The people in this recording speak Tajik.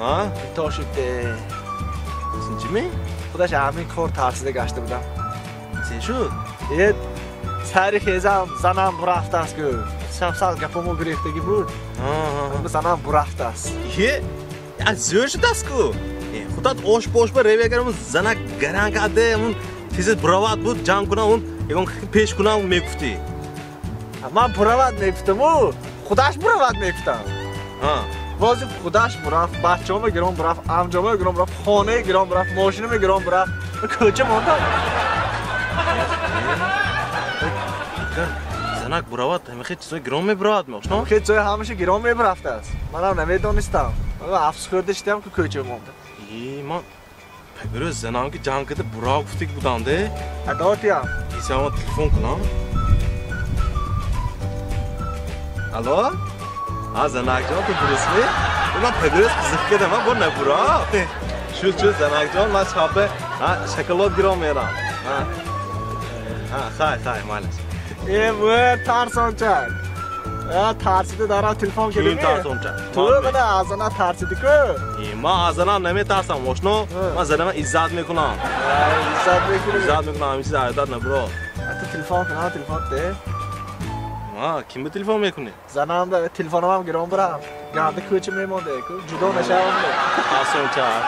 А? То шуд. Синчими? Худаш ҳамин кор тарсида гашта будам. Сен шуд? Э, сари хезам занам бурафтааст ку. Шабсал гапомо гирифтагӣ буд. Занам бурафтааст. Е, аз зӯр шудааст ку. Худат ош бош ба ревегарам занак гаран карде, он тезет буравад буд, ҷамъ кунам, он ягон пеш кунам мегуфтӣ. Ман буравад мегуфтаму, худаш буравад мегуфтам. Бози худаш бурафт, бачаҳома гирон бурафт, амҷома гирон бурафт, хонаи гирон бурафт, мошинама гирон бурафт. Кӯча мондам. Занак буравад, ҳамихе чизои гирон мебуравад мошно? Хе чизои ҳамаша гирон мебурафтааст. Манам намедонистам. Афсӯс хӯрда шидам, ки кӯча мондам. И ман пагирӯз занам ки ҷанг карда бурав гуфтик будам де. Адотиям. Исама телефон кунам. Алло? А занакҷон, ту дурустми? Ман пагирӯз қизиқ кардам, бо набурав. Шуд, шуд, занакҷон, ман шабе шоколад гирон мерам. Хай, хай, майлаш. Э, мӯр тарсончак. Тарсида дарав телефон Ким кардӣ? тарсончак? Ту мана аз зана тарсидӣ ку? Ман аз занам наметарсам, ошно. Ман занама иззат мекунам. Иззат мекунӣ? Иззат мекунам, ҳамин чиз аёдат набуро. Ту телефон кун, телефон де. Ким ба телефон мекунӣ? Занам да телефонамам гирон бурам. Ганда кӯча мемонде ку, ҷудо нашавам. Тарсончак.